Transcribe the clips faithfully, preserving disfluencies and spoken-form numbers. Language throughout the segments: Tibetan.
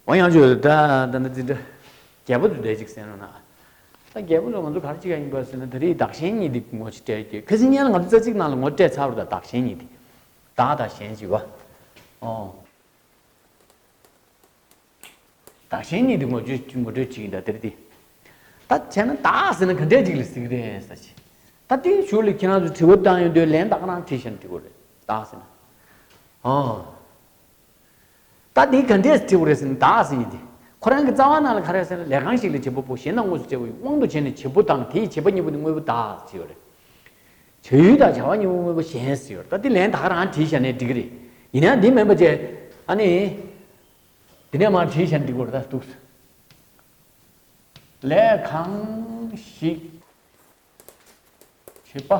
འོ་ཡང་ཅོ་ད་ད་ད་འཛིན་གྲྭ་རྒྱལ་པོ་དུ་བསྡད་ཅིག་ཟེར་ནོ་ན། ད་རྒྱལ་པོ་ལ་ང་ཚོ་ག་རེ་ཅིག་ཡང་ཡིན་པ་ཟེར་ན། ད་རེས་བདག་གཞན་གཉིས་འདི་ངོ་ཅིག་སྤྲད་ཀྱི། ཁ་སང་ཉིན་ལ་ང་ཚོ་རྩ་ཚིག་ནང་ལ་ངོ་སྤྲད་ཚར་བ། ད་བདག་གཞན་གཉིས་འདི། བདག་དང་གཞན་ཅིག་བ། ཨོ། བདག་གཞན་གཉིས་འདི་ངོ་སྤྲོད་ངོ་སྤྲོད་ཅིག་ཡིན་ད་དེ་རེད་དེ། ད་བྱས་ན་བདག་ཟེར་ན་ག་འདྲས་ཅིག་ལ་ཟེར་གི་རེད་ཟེར་ཅིག་ད་དེའི་གཞུག་ལ་ཁྱེད་རང་ཚོ་དྲི་བ་བཏང་ཡོང་དུས་ལན་ད་ག་རང་བྲིས་བཞག་ན་འགྲིག་གི་རེད། བདག་ཟེར་ན། ཨོ། ད་འདི་ག་འདྲས་དྲི་བ་རེད་ཟེར་ན། བདག་ཟེར་མཁན་དེ་ཁོ་རང་གི་རྩ་བ་ནང་ལ་ག་རེ་ཟེར་ན། ལས་གང་ཞིག་ལ་བྱེད་པ་པོ། གཞན་དང་དངོས་སུ་བྲལ་བའི་དབང་དུ་བྱས་ནས་བྱེད་པོ་དང་དེའི་བྱེད་པ་གཉིས་པོ་ནི་དངོས་པོ་བདག་ཟེར་ཡོད་རེད། བྱ་ཡུལ་དང་བྱ་བ་གཉིས་པོ་དངོས་པོ་གཞན་ཟེར་ཡོད་རེད། ད་འདི་ལན་ད་ག་རང་བྲིས་བཞག་ནས་འགྲིག་གི་རེད། ཡིན་ན་འདི་མིན་པ་བྱས། ཨ་ནི། འདི་ནས་མར་བྲིས་བཞག་ན་འགྲིག་གི་རེད། ད་འདུག་ལས་གང་ཞིག་བྱེད་པ་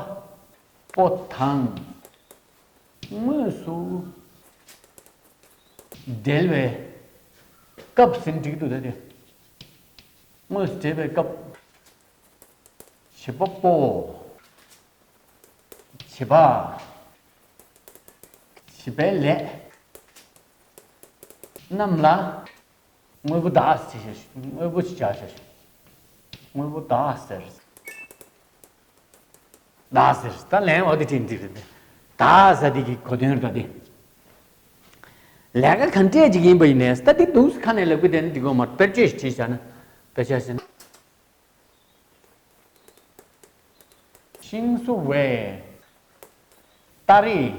པོ་དང་དངོས་སུ་འབྲེལ་བའི་སྐབས་ཟེར་འགྲིག་འདུག་ད་དེ། དངོས་སུ་འབྲེལ་བའི་སྐབས། བྱེད་པ་པོ། བྱེད་པ། བྱེད་པའི་ལས་རྣམས་ལ་དངོས་པོ་བདག་ཟེར་བྱ་ཞིག་དངོས་པོ་ཅིག་བྱ་བྱ་ཞིག་དངོས་པོ་བདག་ཟེར། བདག་ཟེར། ད་ལན་འོ་དེ་དྲན་འདི་རེད། བདག་ཟེར་དེ་གི་གོ་དོན་རེད་ད་དེ། ལས་ཀ་གང་འདྲས་ཅིག་ཡིན་པ་ཡིན་ནས། ད་དེ་འདུག་ཁ་ནས་ལབ་གི་བསྡད་ན་འགྲིག་གི་མ་རེད། དཔེར་བརྗོད་ཞིག་བྲིས་བཞག་ན། དཔེར་བཞག་བཞག་ན། ཤིང་བཟོ་བས་སྟ་རེས་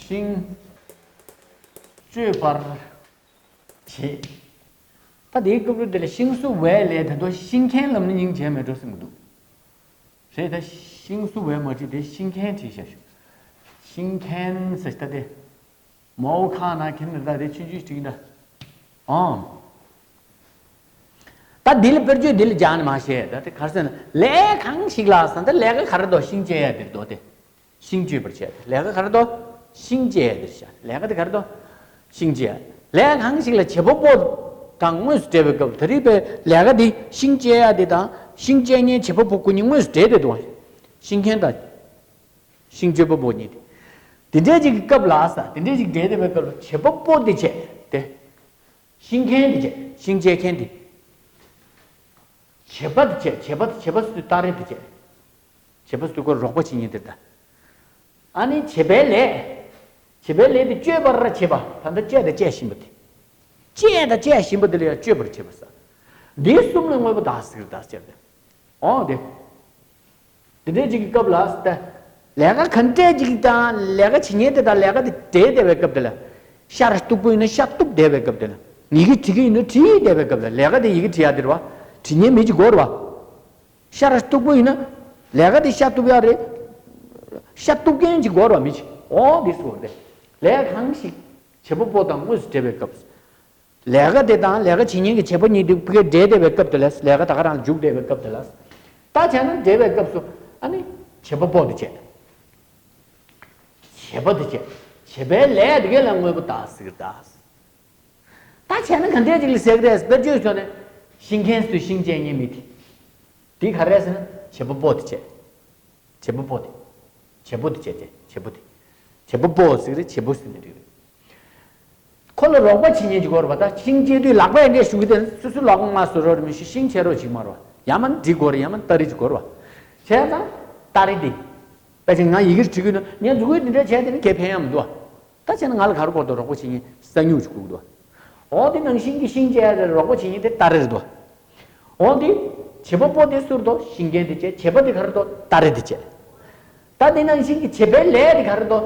ཤིང་གཅོད་པར་བྱེད། ད་དེའི་སྐབས་ལ་དེ་ལ་ཤིང་བཟོ་བས་ལས་ད་དུང་ཤིང་མཁན་ལབ་ན་སྙིང་རྗེ་མེད་འགྲོ་བསམ་གྱི་འདུག་རེད། ད་ཤིང་བཟོ་བས་མ་བྲིས་ཏེ་ཤིང་མཁན་བྲིས་བཞག་ཤོག་ཤིང་མཁན་ཟེར་ད་དེ། མའོ་ཁ་ན་མཁན་ནི་ད་དེ་ཆུང་ཆུང་ཞིག་ཡིན་ད། ཨང་། ད་འདི་ལ་དཔེར་བརྗོད་འདི་ལ་སྦྱར་ནས་མར་བཤད། ད་དེ་ག་རེ་ཟེར་ན། ལས་གང་ཞིག་ལ་ཟེར་ན། ད་ལས་ཀ་ག་རེ་འདུག་ཤིང་གཅད་ཡ་དེ་རེད་དོ་དེ། ཤིང་གཅོད་པར་བྱེད། ལས་ཀ་ག་རེ་འདུག་ཤིང་གཅད་ཡ་དེ་རེད་ཤག་ལས་ཀ་དེ་ག་རེ་འདུག་ཤིང་གཅད་ཡ། ལས་གང་ཞིག་ལ་བྱེད་པ་པོ་དང་དངོས་སུ་འབྲེལ་བའི་སྐབས། ད་རེས་པའི་ལས་ཀ་འདི་ཤིང་གཅད་ཡ་དེ་དང་ཤིང་གཅད་མཁན་བྱེད་པ་པོ་ཁོ་གཉིས་དངོས་སུ་འབྲེལ་བསྡད་འདུག་ཤིང་མཁན་དང་ཤིང་གཅོད་པ་པོ་གཉིས་དེ། དེ་འདྲའི་ཅིག་གི་སྐབས་ལ་ཟེར། དེ་འདྲའི་ཅིག་འབྲེལ་བསྡད་པའི་སྐབས་ལ་བྱེད་པ་པོ་དེ་བྱས་ཏེ། ཤིང་མཁན་དེ་བྱས། ཤིང་གཅད་མཁན་དེ། བྱེད་པ་དེ་བྱས། བྱེད་པ་དེ། བྱེད་པ་སུ་སྟ་རེ་དེ་བྱས། བྱེད་པ་སུ་ཁོ་རོགས་པ་བྱེད་མཁན་དེ་ད། ཨ་ནི་བྱེད་པའི་ལས། བྱེད་པའི་ལས་དེ་གཅོད་པར་བྱེད་པ། ད་ལྟ་གཅད་དང་གཅད་བཞིན་པ་དེ། གཅད་དང་གཅད་བཞིན་པ་དེ་ལ་ཡང་གཅོད་པར་བྱེད་པ་ཟེར། འདི་གསུམ་ལ་དངོས་པོ་བདག་ཟེར་གི་རེད། བདག་ཟེར་ཏེ། འོ་དེ། དེ་འདྲའི་ཅིག་གི་སྐབས་ལ་ཟེར་ཏེ། ལས་ཀ་ག་འདྲའི་ཅིག་དང་ལས་ཀ་བྱེད་མཁན་དེ་དང་ལས་ཀ་དེ་འབྲེལ་བསྡད་པའི་སྐབས་དེ་ལ། ཤ་ར་སྟུག་པོ་ཡིན་ན་ཤ་གཏུབ་བསྡད་པའི་སྐབས་དེ་ལ། ཡི་གེ་འབྲི་གི་ཡིན་ན་བྲིས་བསྡད་པའི་སྐབས་ལ། ལས་ཀ་དེ་ཡི་གེ་འབྲི་ཡ་དེ་རེད་བ། བྲིས་མཁན་མི་ཅིག་དགོས་རེད་བ། ཤ་ར་སྟུག་པོ་ཡིན་ན། ལས་ཀ་དེ་ཤ་གཏུབ་ཡ་རེད། ཤ་གཏུབ་མཁན་ཅིག་དགོས་རེད་བ། མི་ཅིག་འོ་འདི་སོ་རེད། ལས་གང་ཞིག་བྱེད་པ་པོ་དང་དངོས་སུ་འབྲེལ་བའི་སྐབས། ལས་ཀ་དེ་དང་ལས་ཀ་བྱེད་མཁན་གྱི་བྱེད་པ་གཉིས་དེ་ཕ་གིར་འབྲེལ་བསྡད་པའི་སྐབས་དེ་ལ། ལས་ཀ་ད་ག་རང་ལ་འཇུག་བསྡད་པའི་སྐབས་དེ་ལ། ད་བྱས་ན་འབྲེལ་བའི་སྐབས་སུ་ཨ་ནི་བྱེད་པ་པོ་དེ་བྱས། བྱེད་པ་དེ་བྱས། བྱེད་པའི་ལས་དེ་ག་ལ་དངོས་པོ་བདག་ཟེར་གི་རེད་ད། ད་བྱས་ན་ག་འདྲས་ཅིག་ལ་ཟེར་གི་རེད། དཔེར་བརྗོད་བྱས་ན། ཤིང་མཁན་ཚོས་ཤིང་གཅད་མཁན་མི་དེ། དེ་ག་རེ་ཟེར་ན་བྱེད་པ་པོ་དེ་བྱས། བྱེད་པ་པོ་དེ། བྱེད་པོ་དེ་བྱས་ཏེ། བྱེད་པོ་དེ། བྱེད་པ་པོ་ཟེར་གི་རེད། བྱེད་པོ་ཟེར་ནི་རེད། ཁོ་ལ་རོགས་པ་བྱེད་མཁན་ཅིག་དགོས་རེད་བ། ད་ཤིང་གཅད་དུས་ལག་པས་འདྲས་ཞུ་གི་དེ། སོ་སོའི་ལག་པ་མ་བཟོ་རོགས་རེད། མི་ཤེས། ཤིང་གཅད་རོགས་ཅིག་མ་རོགས། ཡང་མིན་འདི་དགོས་རེད། ཡང་མིན་སྟ་རེ་ཅིག་དགོས་རེད་བ། བྱས་ཙང་སྟ་རེ་དེ། ཕལ་ཆེར་ང་ཡི་གེར་བྲིས་གི་ཡོད་ན། ངས་མཛུབ་གུས་འདི་འདྲས་བྱས་དེ་ནི་གའི་ཕན་ཡོན་མི་འདུག་བ། ད་བྱས་ན་ང་ལ་ག་རེ་དགོས་འདུག་རོགས་པ་བྱེད་མཁན་ས་སྨྱུག་ཅིག་དགོས་ཀྱི་འདུག་བ། འོ་དེ་ནང་བཞིན་གྱི་ཤིང་གཅད་རོགས་པ་བྱེད་མཁན་དེ་སྟ་རེ་རེད་འདུག་བ། འོ་དེ་བྱེད་པ་པོ་དེ་སུ་རེད་འདུག་ཤིང་མཁན་དེ་བྱས། བྱེད་པ་དེ་ག་རེ་རེད་འདུག་སྟ་རེ་དེ་བྱས། ད་དེ་ནང་བཞིན་གྱི་བྱེད་པའི་ལས་དེ་ག་རེ་རེད་འདུག་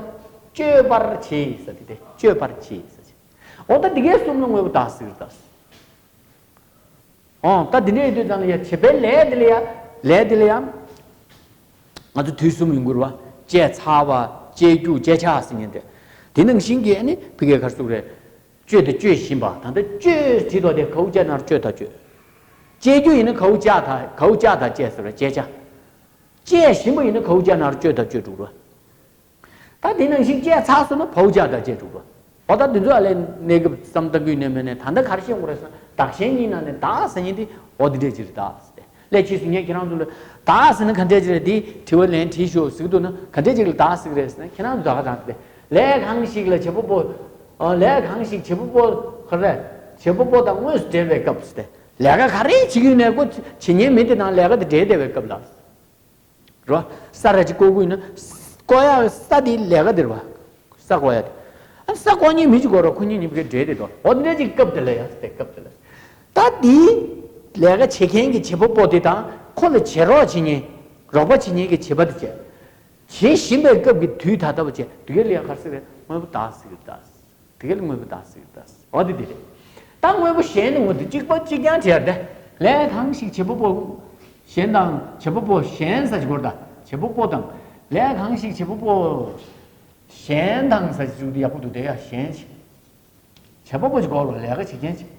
གཅོད་པར་བྱེད་ཟེར་དེ། དེ་གཅོད་པར་བྱེད་ཟེར། འོ་ད་དེ་གའི་གསུམ་ལ་དངོས་པོ་བདག་ཟེར་གི་རེད་ད། ཨོ། ད་འདི་འདྲ་ཡིན་དུས་ཙང་ལ་ཡ། བྱེད་པའི་ལས་འདི་ལ་ཡ། ལས་འདི་ལ་ཡ། ང་ཚོ་དུས་གསུམ་ཡོང་གི་རེད་བ། བཅད་ཚར་བ། བཅད་རྒྱུ། བཅད་ཆག་ཟེར་མཁན་དེ། དེ་ནང་བཞིན་གྱི་ཨ་ནི་ཕ་གིའི་ག་རེ་ཟེར་དགོས་རེད། གཅོད་དང་གཅོད་བཞིན་པ། ད་ལྟ་གཅོད་བྲིས་དོ་དེ། གའུ་ཅ་ན་རོ་གཅོད་དང་གཅོད། བཅད་རྒྱུ་ཡིན་ན་གའུ་ཅ་ད། གའུ་ཅ་དང་བཅད་ཟེར་བ། བཅད་ཆག་བཅད་བཞིན་པ་ཡིན་ན་གའུ་ཅ་ན་རོ་གཅོད་དང་གཅོད་འགྲོ་གི་རེད་བ། ད་དེ་ནང་བཞིན་བཅད་ཚར་སོང་ན་བའུ་ཅ་ད་བཅད་འགྲོ་གི་རེད་བ། འོ་ད་འདི་ཚོ་ཨ་ལས་གནས་སྐབས་བསམ་བཏང་གི་ཡོད་ནའི་མེད་ནའི། ད་ལྟ་ག་རེ་བཤད་དགོས་རེད་ཟེར་ན། བདག་གཞན་གཉིས་ནང་ནས་བདག་ཟེར་མཁན་དེ་འོ་འདི་འདྲས་ཅིག་རེད་ད་ཟེར་ཏེ། ལས་ཕྱིས་སུ་ངས་ཁྱེད་རང་ཚོ་ལ་བདག་ཟེར་ན་ག་འདྲས་ཅིག་རེད། དེ་དྲི་བ་ལན་བྲིས་ཤོག་ཟེར་གི་འདུག་ན། ག་འདྲས་ཅིག་ལ་བདག་ཟེར་གི་རེད་ཟེར་ན། ཁྱེད་རང་ཚོ་ད་ག་དྲང་སྟེ། ལས་གང་ཞིག་ལ་བྱེད་པ་པོ། ཨ། ལས་གང་ཞིག་བྱེད་པ་པོ་ག་རེ། བྱེད་པ་པོ་དང་དངོས་སུ་འབྲེལ་བའི་སྐབས་སུ་སྟེ། ལས་ཀ་ག་རེ་བྱེད་ཀྱི་ཡོད་ནའི་ཁོ་བྱེད་ཉན་མི་དེ་དང་ལས་ཀ་དེ་འབྲེལ་བསྡད་པའི་སྐབས་ལ། རོ། ས་ར་ཅིག་བརྐོ་གི་ཡོད་ན། བརྐོ་ཡག་ས་དེ་ལས་ཀ་དེ་རེད་བ། ས་བརྐོ་ཡག་དེ། ཨ་ནི་ས་བརྐོ་ཉན་མི་ཅིག་དགོས་རོ། ཁོ་གཉིས་གཉིས་ཀའི་འབྲེལ་དེ་དོ། འོ་འདྲ་ཅིག་སྐབས་དེ་ལ་ཡ་སྟེ་སྐབས་དེ་ལ། ད་དེ་ལས་ཀ་བྱེད་མཁན་གྱི་བྱེད་པ་པོ་དེ་དང་ཁོ་ལ་བྱེད་རོགས་བྱེད་ཉན། རོགས་པ་བྱེད་ཉན་གྱི་བྱེད་པ་དེ་བྱས། བྱེད་བཞིན་པའི་སྐབས་ཀྱི་དུས་ད་ལྟ་བ་བྱས་དུས་ལ་ཡ་ག་རེ་ཟེར་རེད། དངོས་པོ་བདག་ཟེར་གྱི་ད། དེ་ག་ལ་དངོས་པོ་བདག་ཟེར་གྱི་ད། འོ་དེ་དེ་རེད། ད་དངོས་པོ་གཞན་ནི་ངོ་དེ་གཅིག་པ་གཅིག་རྐྱང་བྱས་ཏེ། ལས་གང་ཞིག་བྱེད་པ་པོ་གཞན་དང་བྱེད་པ་པོ་གཞན་ཟེར་གྱི་སྐོར་ད། བྱེད་པ་པོ་དང་། ལས་གང་ཞིག་བྱེད་པ་པོ་གཞན་དང་ཟེར་གྱི་འཇུག་དེ་ཡག་པོ་འདུག་དེ་ཡ་གཞན་ཞིག་བྱེད་པ་པོ་ཞིག་གོ་ལོ། ལས་ཀ་བྱེད་མཁན་ཞིག་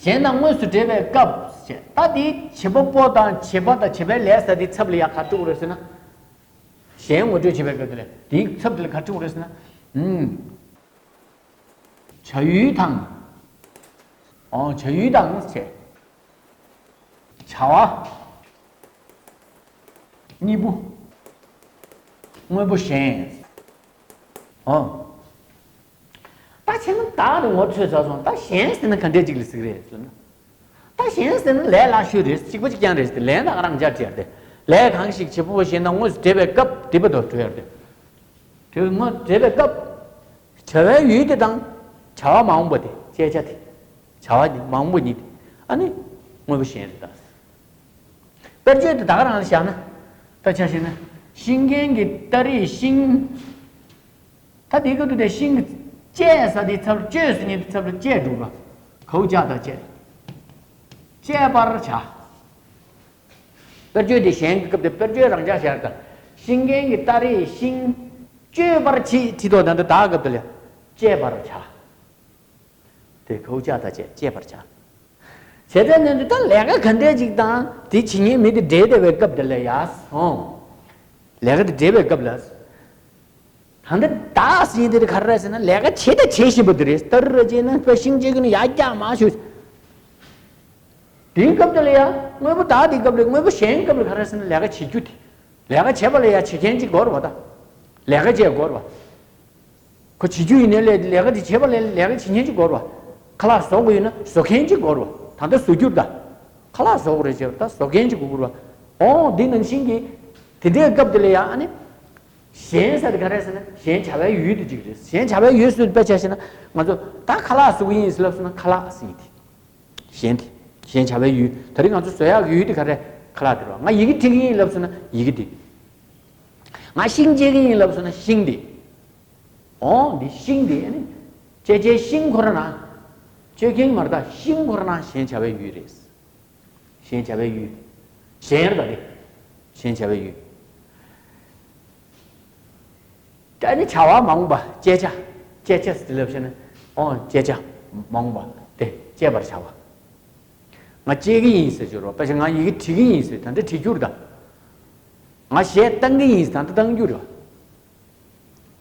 གཞན་དང་དངོས་སུ་འབྲེལ་བའི་སྐབས་ཞེས། ད་དེ་བྱེད་པ་པོ་དང་བྱེད་པ་དང་བྱེད་པའི་ལས་ཟེར་དེའི་ཚབ་ལ་ཡ་ག་རེ་འགྲོ་གི་རེད་ཟེར་ན། གཞན་ངོ་སྤྲོད་བྱེད་པའི་སྐབས་དེ་ལ་དེའི་ཚབ་དེ་ལ་ག་རེ་འགྲོ་གི་རེད་ཟེར་ན། ཨུམ། བྱ་ཡུལ་དང་། ཨོ། བྱ་ཡུལ་དང་བྱས། བྱ་བ། གཉིས་པོ། དངོས་པོ་གཞན། ཨོ། ད་བྱས་ན་བདག་ནི་ངོ་འཕྲོད་ཚར་སོང་། ད་གཞན་ཟེར་ན་ག་འདྲས་ཅིག་ལ་ཟེར་གི་རེད་ཟེར་ན། ད་གཞན་ཟེར་ན་ལས་སླ་ཤོས་རེད། གཅིག་པ་གཅིག་རྐྱང་རེད་ཟེར་ཏེ། ལས་དང་རང་འཇགས་བྲིས་ཡ་རེད། ལས་གང་ཞིག་བྱེད་པ་པོ་གཞན་དང་དངོས་སུ་འབྲེལ་བའི་སྐབས་དེ་བར་དུ་འགྲོ་ཡ་རེད། དེ་དངོས་འབྲེལ་བའི་སྐབས། བྱ་བའི་ཡུལ་དེ་དང་། བྱ་བ་མ་འོངས་པ་དེ་བཅད་བྱ་དེ། བྱ་བ་ནི་མ་འོངས་པ་ཉིད་དེ། ཨ་ནི། དངོས་པོ་གཞན་རེད་ད། དཔེར་བརྗོད་དེ་ད་ག་རང་ལ་བཞག་ན། ད་ཆ་བཞག་ན། ཤིང་མཁན་གྱི་སྟ་རེས་ཤིང་། ད་དེའི་སྐབས་དུ་དེ་ཤིང་གི་བཅད་ཟེར་དེའི་ཚབ་ལ་གཅོད་ཟེར་ཉན་དེའི་ཚབ་ལ་བཅད་འགྲོ་བ། གའུ་ཅག་ད་བཅད། བཅད་པར་བྱ། དཔེར་བརྗོད་དེ་གཞན་གྱི་སྐབས་དེ་དཔེར་བརྗོད་རང་འཇགས་བཞག་དང་། ཤིང་མཁན་གྱི་སྟ་རེས་ཤིང་། གཅོད་པར་བྱེད་ཁྲིད་དོ་ད་འདི་ད་སྐབས་དེ་ལ་བཅད་པར་བྱ། དེ་གའུ་ཅག་ད་བཅད་བཅད་པར་བྱ། བྱས་ཙང་ནི་ད་ལས་ཀ་ག་འདྲས་ཅིག་དང་དེ་བྱེད་ཉན་མི་དེ་འབྲེལ་བསྡད་པའི་སྐབས་དེ་ལ་ཡ་སོང་། ལས་ཀ་དེ་འབྲེལ་བའི་སྐབས་ལ། ད་ལྟ་བདག་ཟེར་དེ་ག་རེ་རེད་ཟེར་ན་ལས་ཀ་བྱེད་དང་བྱེད་བཞིན་པ་དེ་རེད། སྟ་རེ་རེ་བྱས་ན་པ་ཤིང་བཅད་ཀྱི་ནི་ཡར་བཀྱག་མར་གཞུ། དེའི་སྐབས་དེ་ལ་ཡ་དངོས་པོ་བདག་དེའི་སྐབས་ལ་དངོས་པོ་གཞན་སྐབས་ལ་ག་རེ་ཟེར་ན་ལས་ཀ་བྱེད་རྒྱུ་དེ། ལས་ཀ་བྱེད་པ་ལ་ཡ་བྱེད་མཁན་ཅིག་དགོས་རེད་བ་ད། ལས་ཀ་བྱེད་དགོས་རེད་བ། ཁོ་བྱེད་རྒྱུ་ཡིན་ནའི་ལས་ལས་ཀ་དེ་བྱེད་པ་ལ་ལས་ཀ་བྱེད་མཁན་ཅིག་དགོས་རེད་བ། ཁ་ལག་བཟོ་དགོས་ཡོད་ན་བཟོ་མཁན་ཅིག་དགོས་རེད་བ། ད་ལྟ་བཟོ་རྒྱུ་རེད་ད། ཁ་ལག་བཟོ་དགོས་རེད་བྱས་པ་ད་བཟོ་མཁན་ཅིག་དགོས་རེད་བ། ཨོ་འདི་ནང་བཞིན་གྱི། དེ་འདྲའི་སྐབས་དེ་ལ་ཡ་ཨ་ནི། གཞན་ཟེར་དེ་ག་རེ་ཟེར་ན་གཞན་བྱ་བའི་ཡུལ་དེ་གཅིག་རེད། གཞན་བྱ་བའི་ཡུལ་སུ་དཔེ་ཆ་བཞག་ན་ང་ཚོ་ད་ཁ་ལག་བཟོ་གི་ཡིན་ཟེར་ལབ་སོང་ན་ཁ་ལག་ཟེར་ཡིན་དེ། གཞན་དེ། གཞན་བྱ་བའི་ཡུལ། ད་རིང་ང་ཚོ་བཟོ་ཡག་གི་ཡུལ་དེ་ག་རེ་ཁ་ལག་དེ་རེད་བ། ང་ཡི་གེ་འབྲི་གི་ཡིན་ལབ་སོང་ན་ཡི་གེ་དེ། ང་ཤིང་བཅད་ཀྱི་ཡིན་ལབ་སོང་ན་ཤིང་དེ། ཨོ་འདི་ཤིང་དེ་ཨ་ནི། བཅད་བྱའི་ཤིང་ཁོ་རང་ན། གཅོད་མཁན་མ་རེད་ད། ཤིང་ཁོ་རང་ན་གཞན་བྱ་བའི་ཡུལ་རེད། གཞན་བྱ་བའི་ཡུལ། གཞན་རེད་ད་དེ། གཞན་བྱ་བའི་ཡུལ། ཨ་ནི་བྱ་བ་མ་འོངས་པ་བཅད་བྱ། བཅད་བྱ་ཟེར་ལབ་བྱས་ན། ཨོ་བཅད་བྱ། མ་འོངས་པ་དེ་བཅད་པར་བྱ་བ། ང་བཅད་ཀྱི་ཡིན་ཟེར་གྱི་རེད་བ། དཔེ་ཆ་ང་ཡི་གེ་བྲིས་ཀྱི་ཡིན་ཟེར་ད་ལྟ་བྲིས་རྒྱུ་རེད་ད། ང་གཞས་བཏང་གི་ཡིན་ཟེར་ད་ལྟ་བཏང་རྒྱུ་རེད་བ།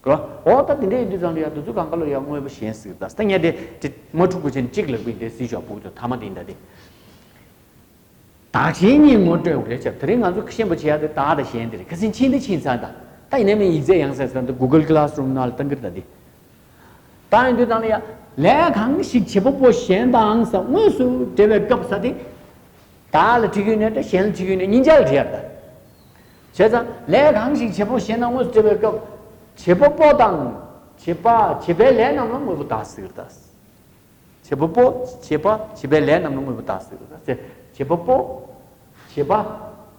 རོ། འོ་ད་དེ་འདྲ་ཡིན་དུས་ཙམ་ལ་ཡ་དུས་ཚོད་གང་ག་ལ་ཡ་དངོས་པོ་གཞན་ཟེར་ད། ད་ངས་དེ་དེ་མ་འཁྲུག་པོ་བྱས་ནས་གཅིག་ལབ་གི་ཡིན། དེ་སྲིད་ཞོག་ཕུག་ཏུ་ཐ་མ་དེ་ཡིན་ད་དེ། བདག་གཞན་གཉིས་ངོ་སྤྲོད་དགོས་རེད་ཅེས། དེ་རིང་ང་ཚོ་ཤེས་པོ་བྱེད་ཡ་དེ་བདག་དང་གཞན་དེ་རེད། ཁ་སང་ཕྱིན་དེ་ཕྱིན་ཚར་ད། ད་ཡིན་ན་མིན་ཡིག་ཚད་ཡང་ཟེར་ཟེར་ད་Google Classroom་ནང་ལ་བཏང་གི་རེད་ད་དེ། ད་ཡིན་དུས་ཙམ་ལ་ཡ། ལས་གང་ཞིག་བྱེད་པ་པོ་གཞན་དང་ས་དངོས་སུ་འབྲེལ་བའི་སྐབས་ས་དེ། བདག་ལ་བྲིས་ཀྱི་ཡོད་ན་འདྲ། གཞན་ལ་བྲིས་ཀྱི་ཡོད་ན་གཉིས་ཆར་བྲིས་ཡ་རེད་ད། བྱས་ཙང་ལས་གང་ཞིག་བྱེད་པ་པོ་གཞན་དང་དངོས་སུ་འབྲེལ་བའི་སྐབས། བྱེད་པ་པོ་དང་། བྱེད་པ་བྱེད་པའི་ལས་རྣམས་ལ་དངོས་པོ་བདག་ཟེར་གྱི་རེད་ད། བྱེད་པ་པོ། བྱེད་པ། བྱེད་པའི་ལས་རྣམས་ལ་དངོས་པོ་བདག་ཟེར་བ། བྱེད་པ་པོ། བྱེད་པ།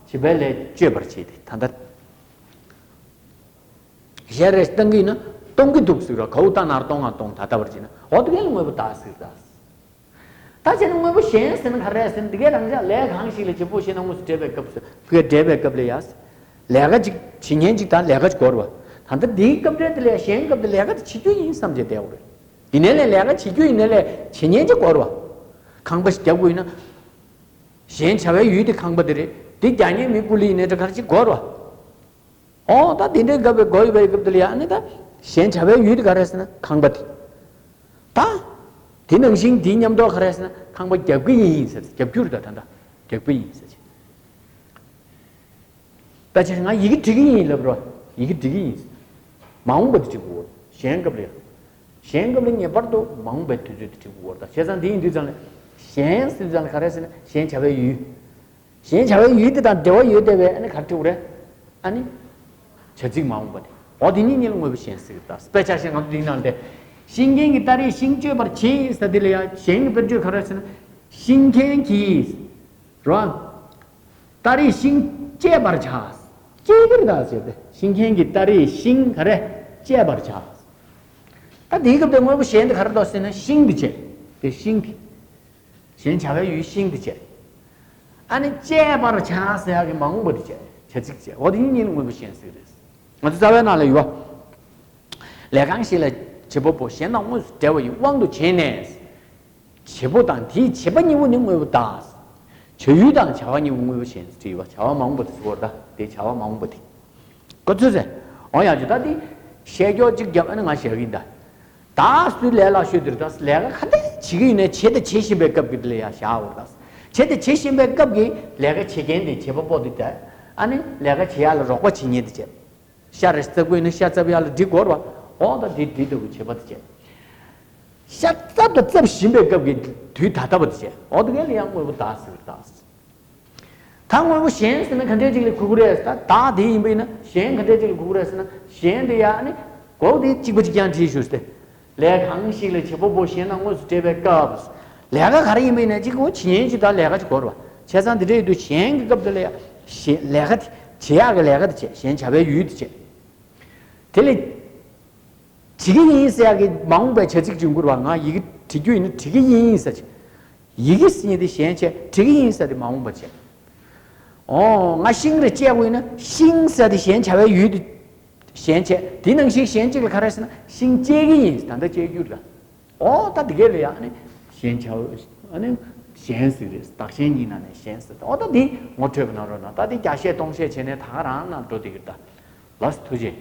བྱེད་པའི་ལས་གཅོད་པར་བྱེད་དེ་ད་ལྟ། གཞས་རེ་བཏང་གི་ཡིན་ན་གཏོང་གི་འདུག་ཟེར་ར། གའུ་ད་ནར་གཏོང་ང་གཏོང་ད་ལྟ་བར་བྱེད་ན་འོ་དེ་གས་ལ་དངོས་པོ་བདག་ཟེར་ད། ད་བྱས་ན་དངོས་པོ་གཞན་ཟེར་ན་ག་རེ་ཟེར་ན་དེ་གས་རང་ཅག་ལས་གང་ཞིག་ལ་བྱེད་པོ་གཞན་དང་དངོས་སུ་འབྲེལ་བའི་སྐབས་སུ་ཕུ་གས་འབྲེལ་བའི་སྐབས་ལ་ཡ། ལས་ཀ་ཅིག་བྱེད་ཉན་ཅིག་དང་ལས་ཀ་ཅིག་དགོས་ར་བ། ད་ལྟ་འདིའི་སྐབས་འབྲེལ་དེ་ལས་གཞན་སྐབས་དེ་ལས་ཀ་དེ་བྱེད་རྒྱུ་ཡིན་བསམ་བྱས་བསྡད་དགོས་རེད། ཡིན་ནའི་ལས་ལས་ཀ་བྱེད་རྒྱུ་ཡིན་ནའི་ལས་བྱེད་ཉན་ཅིག་དགོས་ར་བ། ཁང་པ་ཞིག་རྒྱབ་དགོས་ཡིན་ན། གཞན་བྱ་བའི་ཡུལ་དེ་ཁང་པ་དེ་རེད། དེ་རྒྱག་ཉན་མི་ཀུ་ལི་ཡིན་ནའི་འདྲ་ག་རེ་ཅིག་དགོས་ར་བ། ཨོ་ད་དེ་འདྲའི་སྐབས་པའི་དགོས་ཡོད་པའི་སྐབས་དེ་ལ་ཡང་ནི་ད་གཞན་བྱ་བའི་ཡུལ་དེ་ག་རེ་ཟེར་ན་ཁང་པ་དེ། ད། དེ་ནང་བཞིན་དེའི་མཉམ་དུ་ག་རེ་ཟེར་ན་ཁང་པ་རྒྱབ་ཀྱི་ཡིན་ཟེར། རྒྱབ་རྒྱུ་རེད་ད། ད་ད་རྒྱབ་ཀྱི་ཡིན་ཟེར། ད་ཕྱིར་ང་ཡི་གེ་འབྲི་གི་ཡིན་ལབ་རོགས། ཡི་གེ་འབྲི་གི་ཡིན། མ་འོངས་པ་དེ་འབྲི་དགོས། གཞན་སྐབས་ལ་ཡང་། གཞན་སྐབས་ལ་ངེས་པར་དུ་མ་འོངས་པའི་དུས་ཚོད་དེ་འབྲི་དགོས་པ་རེད། ད་བྱས་ཙང་འདི་ཡིན་དུས་ཙང་ལ་གཞན་ཟེར་དུས་ཙང་ལ་ག་རེ་ཟེར་ན་གཞན་བྱ་བའི་ཡུལ། གཞན་བྱ་བའི་ཡུལ་དེ་དང་འབྲེལ་བ་ཡོད་བསྡད་པའི་ཨ་ནི་ག་རེ་འབྲི་དགོས་རེད། ཨ་ནི། བྱ་ཚིག་མ་འོངས་པ་དེ། འོ་དེ་གཉིས་གཉིས་ལ་དངོས་པོ་གཞན་ཟེར་གི་རེད། ད་དཔེ་ཆ་བཤད་ང་ཚོ་འདི་ནང་དེ། ཤིང་མཁན་གྱིས་སྟ་རེས་ཤིང་གཅད་པར་བྱེད་ཟེར་དེ་ལ་ཡང་གཞན་གྱི་དཔེར་བརྗོད་ག་རེ་ཟེར་ན། ཤིང་མཁན་གྱིས། རོ། སྟ་རེས་ཤིང་གཅད་པར་བྱ། གཅད་ཀྱི་རེད་ད་ཟེར་ཏེ། ཤིང་མཁན་གྱིས་སྟ་རེས་ཤིང་ག་རེ་གཅད་པར་བྱ། ད་དེའི་སྐབས་དེ་དངོས་པོ་གཞན་དེ་ག་རེ་འདུག་ཟེར་ན་ཤིང་དེ་བྱས། དེ་ཤིང་དེ། གཞན་བྱ་བའི་ཡུལ་ཤིང་དེ་བྱས། ཨ་ནི་གཅད་པར་བྱ་ཟེར་ཡག་གི་མ་འོངས་པ་དེ་བྱས། བྱ་ཚིག་བྱས། འོ་དེ་གཉིས་གཉིས་ལ་དངོས་པོ་གཞན་ཟེར་གི་རེད། ང་ཚོ་རྩ་བའི་ནང་ལ་ཡོད་པ། ལས་གང་ཞིག་ལ་བྱེད་པ་པོ་གཞན་དང་དངོས་སུ་འབྲེལ་བ་ཡི་དབང་དུ་བྱས་ནས། བྱེད་པོ་དང་དེའི་བྱེད་པ་གཉིས་པོ་ནི་དངོས་པོ་དག་བྱ་ཡུལ་དང་བྱ་བ་གཉིས་པོ་དངོས་པོ་གཞན་ཟེར་བ། བྱ་བ་མ་འོངས་པ་དེ་ཟེར་བ་ད་དེ་བྱ་བ་མ་འོངས་པ་དེ། གོ་ཚོད་ཟེར། འོ་ཡང་ཅི་ད་དེ། བཤད་ཀྱོག་གཅིག་བརྒྱབ་ཨ་ནི་ང་བཤད་གི་ཡིན་ད། ད་སུའི་ལས་སླ་ཤོས་དེ་རེད་ད། ལས་ཀ་ག་འདྲ་བྱེད་ཀྱི་ཡོད་ནའི་བྱེད་དང་བྱེད་བཞིན་པའི་སྐབས་ཀྱི་དེ་ལ་ཡང་བཞག་འོ་ད། བྱེད་དང་བྱེད་བཞིན་པའི་སྐབས་ཀྱི་ལས་ཀ་བྱེད་མཁན་དེ་བྱེད་པ་པོ་དེ་ད། ཨ་ནི་ལས་ཀ་བྱེད་ཡག་ལ་རོགས་པ་བྱེད་མཁན་དེ་བྱེད། ཤ་རེ་བཙབ་དགོས་ན་ཤ་བཙབ་ཡག་ལ་འགྲིག་གོ་ར་བ། འོ་ད་དེ་འགྲིག་འདུག་གི་བྱེད་པ་དེ་བྱེད། ཤ་བཙབ་དང་བཙབ་བཞིན་པའི་སྐབས་ཀྱི་དུས་ད་ལྟ་བ་དེ་བྱེད། འོ་དེ་ག་ལ་ཡང་དངོས་པོ་དག་ཟེར་གི་རེད་ད། ད་དངོས་པོ་གཞན་ཟེར་ན་ག་འདྲས་ཅིག་ལ་གོ་གི་རེད་ཟེར། ད་བདག་དེ་ཡིན་པ་ཡིན་ན་གཞན་ག་འདྲས་ཅིག་ལ་གོ་གི་རེད་ཟེར་ན། གཞན་དེ་ཡང་ནི་གོ་དེ་གཅིག་པ་གཅིག་རྐྱང་བྲིས་ཞུ་སྟེ། ལས་གང་ཞིག་ལ་བྱེད་པ་པོ་གཞན་དང་དངོས་སུ་འབྲེལ་བའི་སྐབས། ལས་ཀ་ག་རེ་ཡིན་པ་ཡིན་ན་གཅིག་གོ་བྱེད་ཉན་གཅིག་དང་ལས་ཀ་གཅིག་གོ་རེད་བ། བྱས་ཙང་དེ་འདྲ་ཡོད་དུས་གཞན་གྱི་སྐབས་དེ་ལ་ཡང་གཞན་ལས་ཀ་དེ་བྱེད་ཡག་གི་ལས་ཀ་དེ་བྱེད། གཞན་བྱ་བའི་ཡུལ་དེ་བྱེད། དེ་ལས། བྲིས་ཀྱི་ཡིན་ཟེར་ཡག་གི་མ་འོངས་པའི་བྱ་ཚིག་ཅིག་ཡོང་གི་རེད་བ། ང་ཡི་གེ་བྲིས་རྒྱུ་ཡིན་ན་བྲིས་ཀྱི་ཡིན་ཟེར་ཅིག་ཡི་གེ་ཟེར་མཁན་དེ་གཞན་བྱས། བྲིས་ཀྱི་ཡིན་ཟེར་དེ་མ་འོངས་པ་བྱས། ཨོ་ང་ཤིང་རེ་གཅད་དགོས་ཡིན་ན་ཤིང་ཟེར་དེ་གཞན་བྱ་བའི་ཡུལ་དེ་གཞན་བྱས། དེ་ནང་བཞིན་གཞན་གཅིག་ལ་ག་རེ་ཟེར་ན་ཤིང་གཅད་ཀྱི་ཡིན་ཟེར། ད་ལྟ་གཅད་རྒྱུ་རེད། ཨོ་ད་དེ་གས་ལ་ཡང་ནི་གཞན་བྱ་བའི་ཨ་ནི་གཞན་ཟེར་རེད། བདག་གཞན་གཉིས་ནང་ནས་གཞན་ཟེར། ཨོ་ད་དེ་ངོ་འཕྲོད་པ་ནང་རོ་ན་ད་དེ་རྒྱ་བཤད་སྟོང་བཤད་བྱས་ནས་ད་ག་རང་ན་འགྲོ་བསྡད་ཀྱི་རེད་ད། ལགས་སོ་ཐུགས་རྗེ།